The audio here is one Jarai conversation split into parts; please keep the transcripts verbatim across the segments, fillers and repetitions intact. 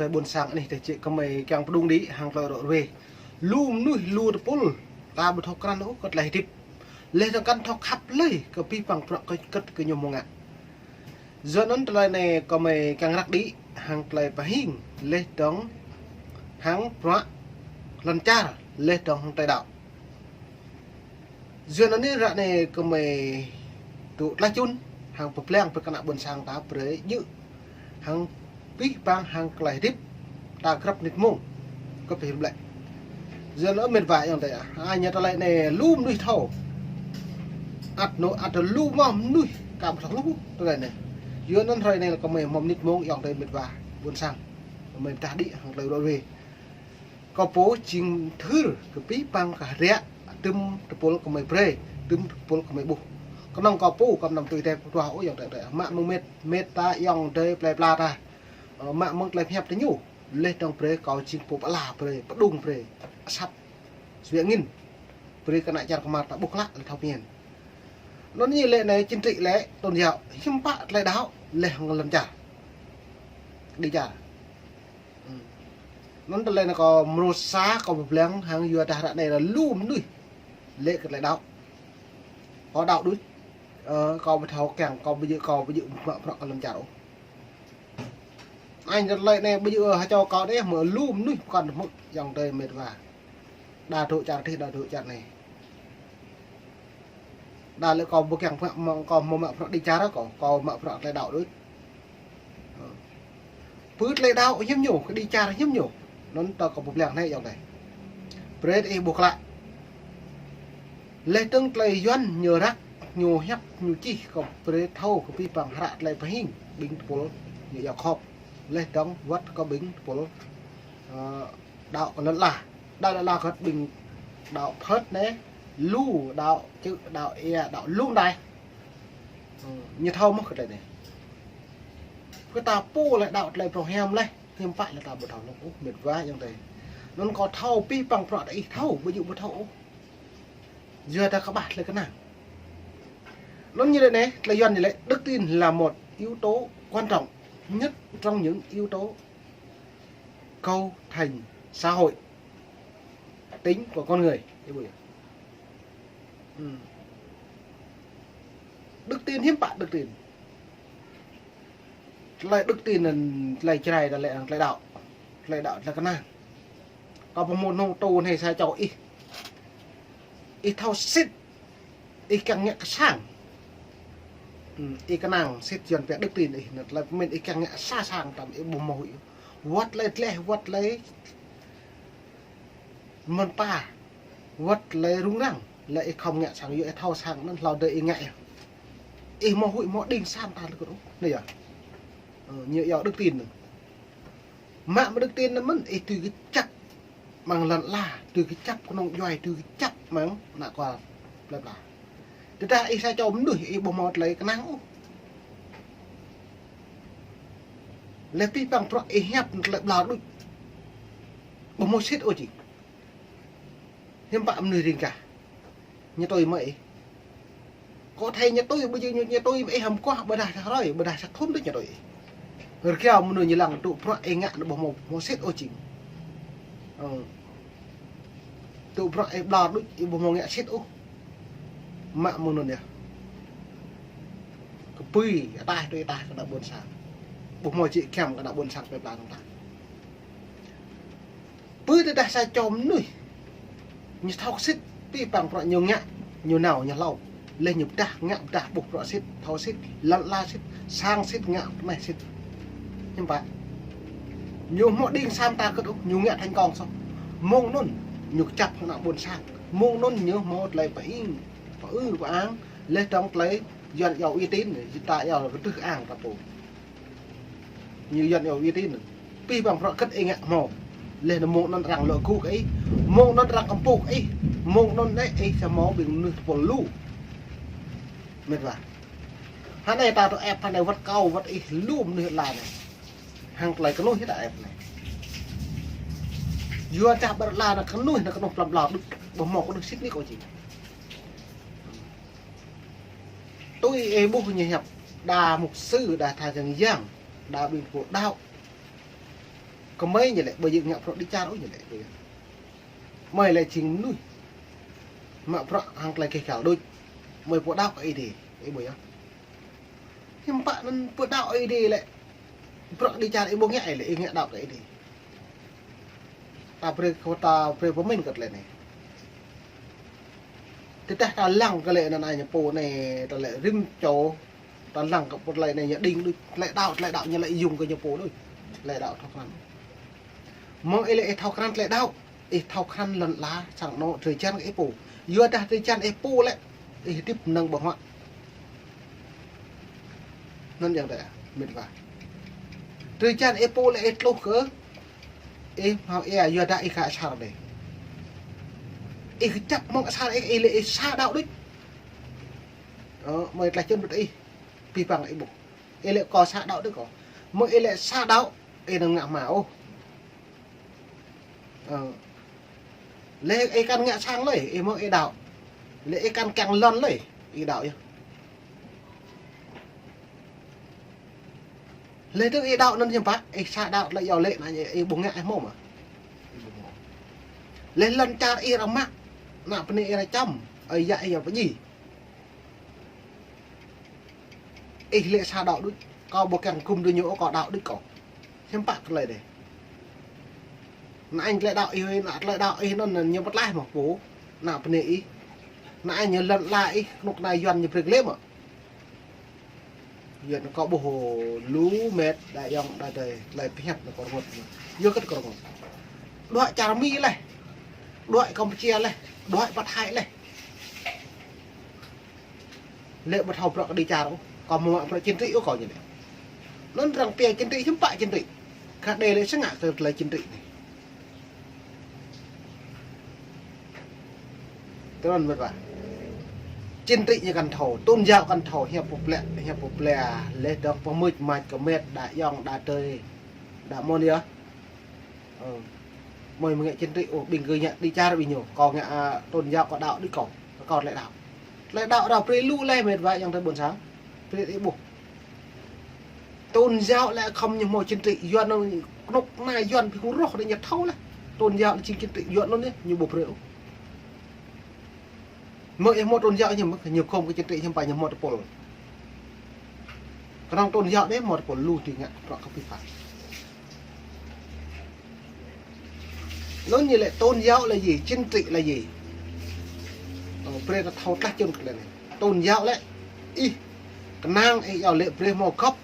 Tơlơi ƀôn sang anih tơčĕ kơmơi kiăng pơdŏng đĭ hăng tơlơi rŏ ruai. Lu mơnuih lu tơpul, ta ƀu thâo krăn ôh kơ tơlơi hơdip. Laih dơ̆ng kăn thâo khăp lơi kơ abih bang bruă kơ kơt kơ ñu hmâo ngă. Yua anŭn tơlơi anai kơmơi kiăng răk đĭ hăng tơlơi pơhing, laih dơ̆ng hăng bruă lŏn čar, laih dơ̆ng hăng tơlơi đaŏ. Yua anŭn ră anai kơmơi tŭ tlaih čun hăng pơblang brơi kơ ană ƀôn sang ta brơi djơ̆ hăng abih bang hăng tơlơi hơdip ta grăp nit mông kơ pơhing blĕ. Yua anŭn met wa ayŏng adơi ah, ñu tơlơi anai lu mơnuih thâo. Ăt anŭn ăt lu mơnuih aka ƀu thâo lu tơlơi anai. Yua anŭn hrơi anai kơmơi hmâo nit mông ayŏng adơi met wa ƀôn sang. Kơmơi pơdah đĭ hăng tơlơi rŏ ruai. Kâo pô jing thâo kơ abih bang kơ hơdră, tơm tơpul kơmơi brơi, tơm tơpul kơmơi ƀuh. Kơnơ̆ng kâo pô kơ anăm tui tep tuah ôh ayŏng adơi, mă mơ̆ng met, met ta ayŏng adơi plơi pla ta. Ơ, mă mơ̆ng tơlơi pơhiăp tơ ñu, laih dơ̆ng brơi kâo jing pô pơala brơi, pơdŏng brơi, asăp, suek angin. Brơi kơ ană čar kơmar ta ƀuh klă, laih thâo pơmĭn. Anŭn ñu lĕ anai chính trị lĕ, tôn giáo, hiư̆m pă tơlơi đaŏ, laih hăng lŏn čar. Kơđi čar. Anŭn tơlơi anai kâo mrô sa kâo pơblang hăng yua dah ră anai lu mơnuih lĕ kơ tơlơi đaŏ. Kâo đaŏ đôč. Ơ, kâo ƀu thâo kiăng, kâo ƀu djơ̆, kâo ƀu djơ̆ mă bruă kơ lŏn čar ôh. Anŭn tơlơi anai ƀu djơ̆, ơ, ha čô kâo đeh mơ̆ lu mơnuih pơkŏn mơ̆ ayŏng adơi met wa. Đa dŏ čar adih, đa dŏ čar anai. Đa lĕ kâo ƀu kiăng mă, mă, kâo hmâo mă bruă kơđi čar kâo, kâo mă bruă tơlơi đaŏ đôč. Pơ tơlơi đaŏ hiư̆m ñu, kơđi čar hiư̆m ñu. Anŭn ta kâo pơblang anai ayŏng adơi. Brơi ih ƀuh klă. Laih dơ̆ng tơlơi Yuan ñu răk, ñu hiăp, ñu čih kơ brơi thâo kơ abih bang hră tơlơi pơhing ƀing tơpul ñu yua khŏp. Laih dơ̆ng wơ̆t kơ ƀing tơpul, ơ, đaŏ kơ lŏn ala. Đaŏ lŏn ala kơ ƀing đaŏ Phật anai, lu đaŏ Čư̆, đaŏ Ia, đaŏ lu đai. Ơ, ñu thâo mơ̆ kơ tơlơi anai. Kơ ta pô lĕ đaŏ tơlơi pơrŏ hiam laih, hiư̆m pă lĕ ta ƀu thâo lŏk ôh met wa ayŏng adơi. Anŭn kâo thâo abih bang bruă ta ih thâo, ƀu djơ̆ ƀu thâo ôh. Yua ta kơƀah tơlơi kơnang. Anŭn ñu lĕ anai, tơlơi Yuan ñu lĕ, đức tin là một yếu tố quan trọng nhất trong những yếu tố cấu thành xã hội, tính của con người. Ih ƀuh yơh. Đức tin hiư̆m pă đức tin. Tơlơi đức tin anŭn tơlơi Jrai ta lĕ tơlơi đaŏ. Tơlơi đaŏ tơlơi kơnang. Kâo pơhmư̆ nông tu anai sa čô ih. Ih thâo sĭt. Ih kiăng ngă kơ sang. Ih kơnang sĭt Yuan pia đức tin ih, anŭn tơlơi pơmĭn ih kiăng ngă sa sang tăm ih ƀu hmâo huĭ. Wơ̆t tơlơi dleh, wơ̆t tơlơi mơ̆n pa, wơ̆t tơlơi rŭng răng, lĕ ih khŏm ngă sang, yua ih thâo sang anŭn hlâo dơi ih ngă yơh. Ih hmâo huĭ hmâo đing sang ta lĕ kơ ôh. Anai yơh. Ơ, ñu yua đức tin anŭn. Mă mơ̆ đức tin anŭn mơ̆n, ih tui kơčăp amăng lŏn ala, tui kơčăp kơnung djuai, tui kơčăp amăng ană kual plơi pla. Tơdah ih sa čô mơnuih, ih ƀu hmâo tơlơi kơnang ôh. Laih abih bang bruă ih hiăp tơlơi ƀlŏr đôč. Ƀu hmâo sĭt ôh jing. Hiư̆m pă mơnuih ring kah. Ñu tui mơ̆ ih. Kâo thâo ñu tui, ƀu djơ̆ ñu, ñu tui mơ̆ ih hăm kuah ƀôdah sa hrơi, ƀôdah sa thŭn đôč ñu tui ih. Rơgao mơnuih ñu lăng tŭ bruă ih ngă anŭn ƀu hmâo, hmâo sĭt ôh jing. Ơ. Tŭ bruă ih ƀlŏr đôč, ih ƀu hmâo ngă sĭt ôh. Mă mơ̆ng anŭn yơh. Kơpui ataih tui ataih kơ ană ƀôn sang. Ƀu hmâo jĕ giăm kơ ană ƀôn sang plơi pla dơ̆ng tah. Pơ tơdah sa čô mơnuih ñu thâo sĭt, abih bang bruă ñu ngă, ñu nao, ñu hlâo. Laih ñu pơdah, ngă pơdah, ƀuh bruă sĭt, thâo sĭt, lŏn ala sĭt, sang sĭt, ngă tơmeh sĭt. Hiư̆m pă. Ñu hmâo đing sang ta kơt ôh, ñu ngă thành công soh. Mơ̆ng anŭn, ñu kơčăp hăng ană ƀôn sang. Mơ̆ng anŭn ñu hmâo tơlơi pơhing, pơư, pơang, laih dơ̆ng tơlơi Yuan iâu uy tín, ta iâu kơdrưh ang ta pô. Ñu Yuan iâu uy tín. Abih bang bruă kơt ih ngă hmâo. Laih anŭn mơ̆ng anŭn arăng lŏ gŭ kơ ih. Mơ̆ng anŭn arăng kơmpôk kơ ih. Mơ̆ng anŭn anai ih sa hmâo ƀing mơnuih tơpul lu. Met wa. Hơnai ta tŭ ĕp hơnai wơ̆t kâo wơ̆t ih lu mơnuih ala anai. Hăng tơlơi kơnuih ta ĕp anai. Yua čah ƀơi ala anai kơnuih anai kơnuih plăm ƀlŏr đôč. Ƀu hmâo kơnuih sĭt nik ôh jing. Tui ih ƀuh ñu hiăp đa mục sư, đa tha čang yang, đa ƀing pô đaŏ. Kơmơi ñu lĕ, ƀu djơ̆ ngă bruă dêh čar ôh ñu lĕ. Mơi lĕ jing mơnuih mă bruă hăng tơlơi gêh gal đôč. Mơi pô đaŏ kơ Ơi Adai, ih ƀuh yơh. Hiư̆m pă anŭn pô đaŏ Ơi Adai lĕ, bruă dêh čar ih ƀu ngă ih lĕ, ih ngă đaŏ kơ Ơi Adai. Ta brơi kơ ta brơi pơmĭn kơ tơlơi anai. Tơdah ta lăng kơ lĕ anŭn anai ñu pô anai, ta lĕ rĭm čô, ta lăng kơ pô tơlơi anai ñu đing đôč, tơlơi đaŏ, tơlơi đaŏ ñu lĕ yŭng kơ ñu pô đôč. Tơlơi đaŏ thâo krăn. Mơ̆ng ih lĕ ih thâo krăn tơlơi đaŏ, ih thâo krăn lŏn ala sang anŏ drơi jăn kơ ih pô. Yua dah drơi jăn ih pô lĕ, ih hơdip mơnơ̆ng ƀơ̆ng huă. Anŭn yơh tơ, mĕt wa. Drơi jăn ih pô lĕ ih tluh kơ, ih hmâo ia, yua dah ih kơ asar đơi. Ih kơjăp mơ̆ng asar ih, ih lĕ ih sa đaŏ đôč. Ơ, mơi tlaih čun bơt ih, abih bang ih ƀuh. Ih lĕ kâo sa đaŏ đôč kâo. Mơ̆ng ih lĕ sa đaŏ, ih anăm ngă hma ôh. Ơ. Lĕ ih kăn ngă sang lơi, ih mơ̆ng ih đaŏ. Lĕ ih kăn kiăng lŏn lơi, ih đaŏ yơh. Lĕ tơ̆ng ih đaŏ anŭn hiư̆m pă, ih sa đaŏ tơlơi iâu laĭ anai ih ƀu ngă ih hmâo mơ̆. Lĕ lŏn čar ih arăng mă, ană bơnai ih arăng čăm, ơi yă ih arăng pơdjai. Ih lĕ sa đaŏ đôč, kâo ƀu kiăng gum tui ñu ôh, kâo đaŏ đôč kâo. Hiư̆m pă tơlơi đơi. Anŭn tơlơi đaŏ ih, anŭn tơlơi đaŏ ih anŭn ñu pơtlaih mơ̆ pô, ană bơnai ih. Anŭn ñu lŏn ala ih, kơnuk kơna Yuan ñu brơi glaĭ mơ̆. Yuan kâo ƀuh lu mĕt đa ayŏng đa adơi tơlơi pơhiăp anŭn kâo rơngot. Yua hơget kâo rơngot. Đuaĭ čar Mi laih. Đuaĭ Kampuchia laih. Đuaĭ pơ Thái laih. Lĕ ƀu thâo bruă kơ dêh čar ôh. Kâo hmâo mă bruă chính trị ôh kâo ñu lĕ. Anŭn arăng pia chính trị hiư̆m pă chính trị. Kơ đe lĕ sơngă kơ tơlơi chính trị anai. Tơl anŭn mĕt wa. Chính trị ñu kăn thâo, tôn giáo kăn thâo, hiăp pơplĕ, hiăp pơplĕ, lĕ dŏng pơmưč mač kơ mĕt, đa ayŏng, đa adơi, đa mơ̆n yơh. Ơ. Mơi mơ̆ ngă chính trị, ôh, ƀing gơ̆ ngă dêh čar ƀing ñu, kâo ngă, a, tôn giáo kâo đaŏ đôč kâo, kâo tơlơi đaŏ. Tơlơi đaŏ ră brơi lu laih mĕt wa ayŏng adơi ƀôn sang. Brơi ih ƀuh. Tôn giáo lĕ khŏm ñu hmâo chính trị, Yuan anŭn kơnuk kơna Yuan phi kơkuh rŏh đơi ñu thâo laih. Tôn giáo lĕ jing chính trị Yuan anŭn ñu, ñu ƀu brơi ôh. Mơ̆ ih hmâo tôn giáo ñu mơ̆, ñu khŏm kơ chính trị hiư̆m pă ñu hmâo tơpul. Kơnơ̆ng tôn giáo đơi hmâo tơpul lu tui ngă bruă kơ pih pha. Anŭn ñu lĕ tôn giáo là gì, chính trị là gì. Ơ, brơi ta thâo tlaih čun kơ tơlơi anai. Tôn giáo lĕ ih kơnang ih iâu laĭ brơi hmâo gŏp.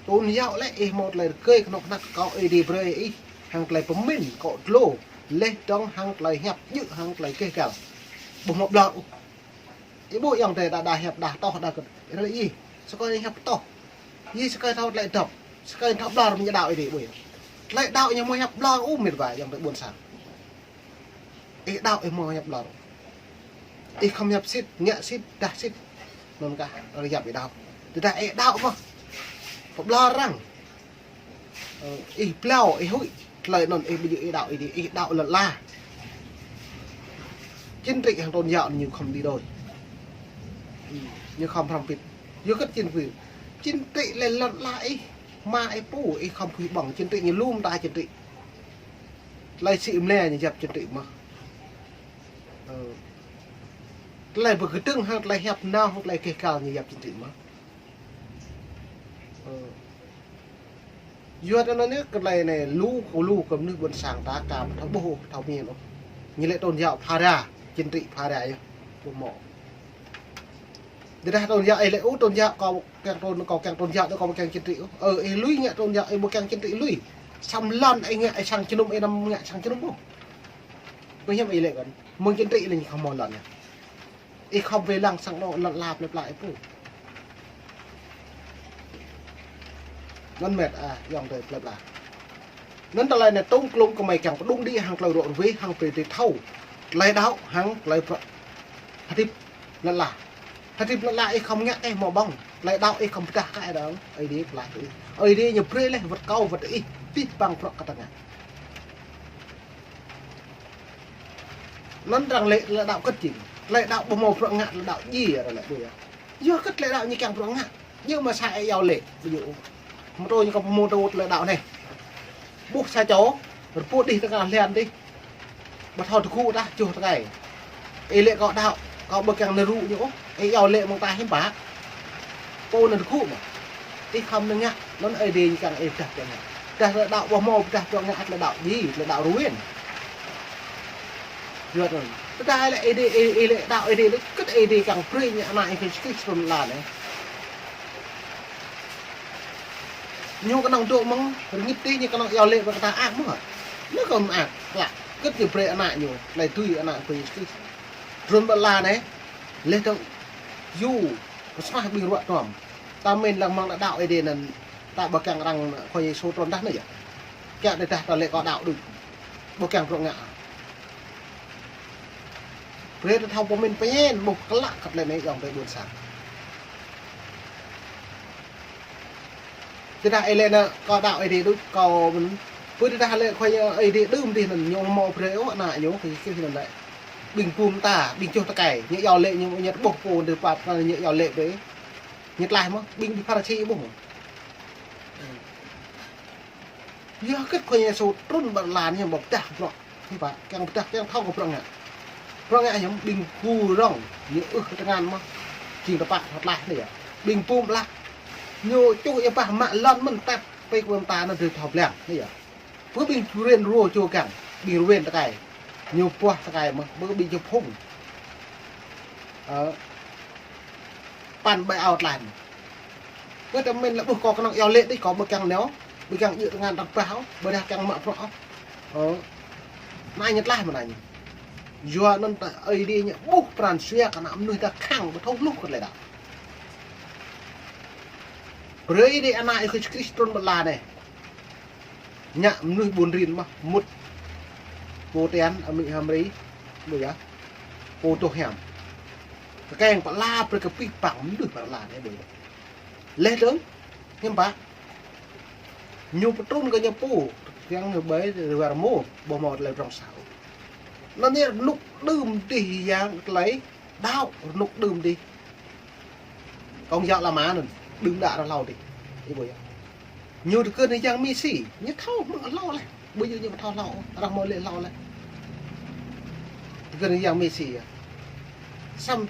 Tôn giáo lĕ ih hmâo tơlơi rơgơi kơnuk kơna kơ Ơi Adai brơi ih hăng tơlơi pơmĭn kơ tlô, lĕ dŏng hăng tơlơi hiăp djơ̆ hăng tơlơi gêh gal. Ƀu hmâo ƀlŏr ôh. Ih ƀuh ayŏng adơi đa đa hiăp đa tŏh đa kơ. Ră lĕ ih. Sơkơi hiăp tŏh. Ih sơkơi thâo tơlơi dŏp. Sơkơi thâo ƀlŏr mơ̆ ñu đaŏ ih đĭ ƀuh yơh. Tơlơi đaŏ ñu hmâo hiăp ƀlŏr ôh mĕt wa ayŏng adơi ƀôn sang. Ih đaŏ ih hmâo hiăp ƀlŏr. Ih khŏm hiăp sĭt, ngă sĭt, dah sĭt. Anŭn kah arăng yap ih đaŏ. Tơdah ih đaŏ mơ̆. Pơƀlŏr arăng. Ơ, ih blâo, ih huĭ. Tơlơi anŭn ih ƀu djơ̆ ih đaŏ ih đĭ, ih đaŏ lŏn ala. Chính trị hăng tôn giáo ñu khŏm đi đôi. Ư, ñu khŏm hrŏm hơbĭt. Yua hơget chính trị. Chính trị lĕ lŏn ala ih, hmua ih pô, ih khŏm pơhuĭ ƀơ̆ng. Chính trị ñu lu mơta chính trị. Tơlơi sĭ mơlĕ ñu yap chính trị mơ̆. Ơ. Tơlơi pơkơdơ̆ng hăng tơlơi hiăp nao hăng tơlơi gêh gal ñu yap chính trị mơ̆. Ơ. Yua anŭn anai kơ tơlơi anai lu kơ lu kơ mơnuih ƀôn sang ta kăm thâo ƀuh thâo mĭn ôh. Ñu lĕ tôn giáo phara, chính trị phara yơh. Ƀu hmâo. Tơdah tôn giáo ih lĕ ôh tôn giáo kâo kiăng tôn, kâo kiăng tôn giáo đơi kâo ƀu kiăng chính trị ôh. Ơ, ih lui ngă tôn giáo ih ƀu kiăng chính trị lui. Săm lŏn ih ngă ih sang jơnum ih anăm ngă sang jơnum ôh. Ƀu hiam ih lĕ kăn. Mơ̆ng chính trị lĕ ñu khŏm hmâo lŏn yơh. Ih khŏm wai lăng sang anŏ lŏn ala plơi pla ih pô. Anŭn mĕt, a, ayŏng adơi plơi pla. Anŭn tơlơi anai tŏng klŏng kơmơi kiăng pơđŭng đĭ hăng tơlơi rŏ ruai hăng brơi tơlơi thâo. Tơlơi đaŏ hăng tơlơi pr-, hơdip lŏn ala. Hơdip lŏn ala ih khŏm ngă kơ ih hmâo ƀơ̆ng. Tơlơi đaŏ ih khŏm pơdah kơ ih dơ̆ng. Ơi Adai pơklaih kơ ih. Ơi Adai ñu brơi laih wơ̆t kâo wơ̆t ih. Abih bang bruă kơ ta ngă. Anŭn arăng lĕ tơlơi đaŏ hơget jing. Tơlơi đaŏ ƀu hmâo bruă ngă tơlơi đaŏ djai arăng lĕ ƀu yơh. Yua hơget tơlơi đaŏ ñu kiăng bruă ngă. Ñu mơ̆ sa ih iâu laĭ. Ƀu djơ̆. Mơtô ñu kâo pơhmô tơ tơlơi đaŏ anai. Ƀuh sa čô, rơpuh đih tơngah lăn đih. Ƀu thâo tơgŭ tah čuh tơkai. Ih lĕ kâo đaŏ, kâo ƀu kiăng nơ̆r ñu ôh. Ih iâu lĕ mơ̆ng ta hiư̆m pă. Pô anŭn tơgŭ mơ̆. Ih khŏm nơ̆ng ngă, anŭn Ơi Adai ñu kiăng ih pơdah pơ̆ng ngă. Pơdah tơlơi đaŏ ƀu hmâo, pơdah pơ̆ng ngă tơlơi đaŏ djai, tơlơi đaŏ ruin. Yua anŭn. Tơdah lĕ Ơi Adai, ih, ih lĕ đaŏ Ơi Adai lĕ, hơget Ơi Adai kiăng brơi ñu ană Ih Yêsu Krist trŭn lăn anai. Ñu kơnơ̆ng dŏ mơ̆ng rơngit tih, ñu kơnơ̆ng iâu lĕ brơi kơ ta ak mơ̆. Ñu kơ mơak, klă. Hơget ñu brơi ană ñu, tơlơi tui ană Khua Yêsu Krist. Trŭn ƀơi lăn anai, laih dơ̆ng yua, pơsuaih ƀing ruă tuăm. Ta mĭn lăng mơ̆ng đaŏ Ơi Adai anŭn, ta ƀu kiăng arăng Khua Yêsu trŭn tah anai yơh. Kiăng tơdah ta lĕ kâo đaŏ đôč. Ƀu kiăng bruă ngă. Brơi ta thâo pơmĭn pơñen ƀuh klă kơ tơlơi anai ayŏng adơi ƀuôn sang. Tơdah ih lĕ anŭn kâo đaŏ Ơi Adai đôč kâo mĭn. Pơ tơdah lĕ Khua Ơi Adai đưm đih anŭn ñu hmâo brơi ôh ană ñu kơ kơ anŭn lĕ. Ƀing pum ta, ƀing čuh tơkai, ñu iâu lĕ ñu ñu ƀuh pô đơ pap ñu iâu lĕ brơi. Ñu tlaih mơ̆, ƀing Pharisi ƀuh mơ̆. Yua hơget Khua Yêsu trŭn ƀơi lăn ñu ƀu pơdah bruă. Hiư̆m pă, kiăng pơdah, kiăng thâo kơ bruă ngă. Bruă ngă hiư̆m ƀing bu rong, ñu ưh kơ tơngan mơ̆. Jing tơpă tlaih anai yơh. Ƀing pum ƀlak. Ñu čuh ia bah mă lŏn mơ̆n tep, pĕk ƀơm ta anŭn drơi thâo blang anai yơh. Pơ ƀing ruên rô čô găng, ƀing ruên tơkai. Ñu puah tơkai mơ̆, pơ ƀing čô phung. Ơ. Păn ƀai ao tlaih mơ̆. Kơ tơmĕn lĕ ƀuh kâo kơnơ̆ng iâu lĕ đih kâo ƀu kiăng nao, ƀu kiăng djơ̆ tơngan tơpă ôh, ƀu dah kiăng mă bruă ôh. Ơ. Anai ñu tlaih mơ̆n anai ñu. Yua anŭn ta Ơi Adai ñu ƀuh pran jua kơ ană mơnuih ta khăng ƀu thâo hluh kơ tơlơi đaŏ. Brơi Ơi Adai ană Ih Yêsu Krist trŭn ƀơi lăn anai. Ngă mơnuih ƀun rin mơ̆ mŭt. Pô tian amĭ hăm ri. Ƀu yơh. Pô tuh hiam. Kơkeng pơala brơi kơ pih păng mơnuih pơala anai ƀu yơh. Laih dơ̆ng, hiư̆m pă. Ñu pơtrŭn kơ ñu pô, kiăng ñu ƀai rơwar mô, ƀu hmâo tơlơi prŏng sah. Anŭn anai rơnŭk đưm đih yang tơlơi đaŏ, rơnŭk đưm đih. Công giáo La Mã anŭn, đưm đă rơhlâo đih. Ih ƀuh yơh. Ñu tơkưn Yang Mêsi, ñu thâo mơ̆ hlâo laih. Ƀu djơ̆ ñu ƀu thâo hlâo, arăng hmâo lĕ hlâo laih. Tơkưn Yang Mêsi yơh. Samơ̆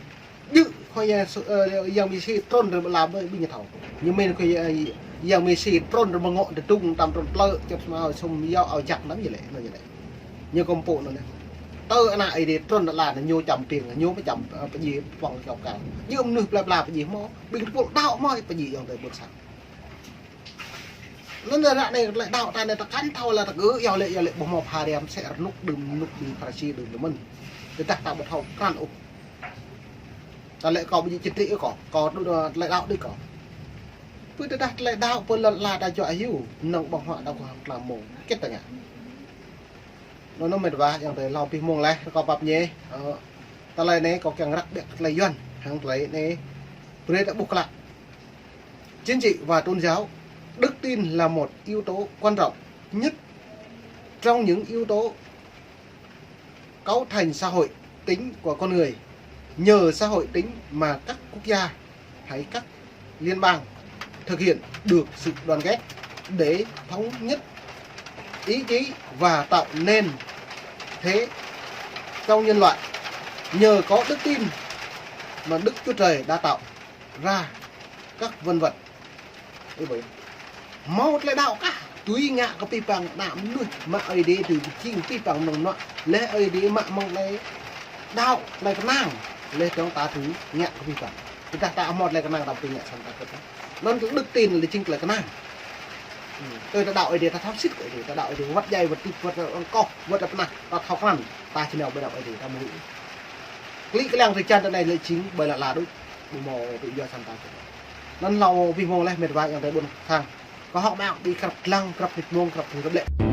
djơ̆ Khua Yang Yêsu, ơ, Yang Mêsi trŭn rai ƀơi lăn ƀơi ƀing ñu thâo. Ñu mĭn Khua Yang, Yang Mêsi trŭn rai ƀơi ngŏ tơdung, tam trŭn plơ̆, čŏt hmâo sum yâo ao jak anŭn ñu lĕ, anŭn ñu lĕ. Ñu kơmpŭ anŭn lĕ. Tơ ană Ơi Adai trŭn rai lăn anai ñu čăm ping, ñu mơ̆ čăm, ơ, pơdjai pơ̆ng kơyâo kal. Djơ̆ mơnuih plơi pla pơdjai hmâo, ƀing tơpul đaŏ hmâo pơdjai ayŏng adơi ƀuôn sang. Anŭn ră anai tơlơi đaŏ ta anai ta kăn thâo lĕ ta kơ iâu lĕ, iâu lĕ ƀu hmâo pha rem sĕ rơnŭk đưm, rơnŭk ƀing Pharisi đưm đưm mơ̆n. Tơdah ta ƀu thâo krăn ôh. Ta lĕ kâo ƀu djơ̆ čơtrĭ kâo, kâo đu, ơ, tơlơi đaŏ đôč kâo. Pơ tơdah tơlơi đaŏ pơ lŏn ala ta juă hyu, mơnơ̆ng ƀơ̆ng huă đaŏ kâo hăng tlam mông. Hơget ta ngă. Anŭn anŭn mĕt wa, ayŏng adơi hlâo abih mông laih, rơkâo pap ñe. Ơ, tơlơi anai kâo kiăng răk ƀiă tơlơi Yuan, hăng tơlơi anai brơi ta ƀuh klă. Chính trị và tôn giáo, đức tin là một yếu tố quan trọng nhất trong những yếu tố cấu thành xã hội tính của con người. Nhờ xã hội tính mà các quốc gia hay các liên bang thực hiện được sự đoàn kết để thống nhất ý chí và tạo nên thế trong nhân loại. Nhờ có đức tin mà Đức Chúa Trời đã tạo ra các vân vân. Ih ƀuh yơh. Hmâo tơlơi đaŏ kah, tui ngă kơ pih păng ană mơnuih, mă Ơi Adai tui pơjing pih păng mơnơ̆ng mơnuă, laih Ơi Adai mă mơ̆ng tơlơi đaŏ, tơlơi kơnang, laih dơ̆ng ta tui ngă kơ pih păng. Tơdah ta hmâo tơlơi kơnang ta tui ngă săn ta kơ ta. Anŭn tơlơi đức tin lĕ jing tơlơi kơnang. Hmm. Tui ta đaŏ Ơi Adai ta thâo sĭt kơ Ơi Adai, ta đaŏ Ơi Adai wơ̆t djai, wơ̆t tip, wơ̆t, wơ̆t tơpă anai, ta thâo krăn, ta či nao ƀơi đaŏ Ơi Adai, ta mơ̆. Klĭ kơliăng tơčan tơ anai lĕ jing ƀơi lŏn ala đôč. Ƀu hmâo tui yua săn ta kơ. Anŭn hlâo abih mông laih mĕt wa ayŏng adơi ƀuôn sang. Kâo hơ̆k mơak ƀing krăp lăng, krăp nit mông, krăp tơlơi ƀlĕ.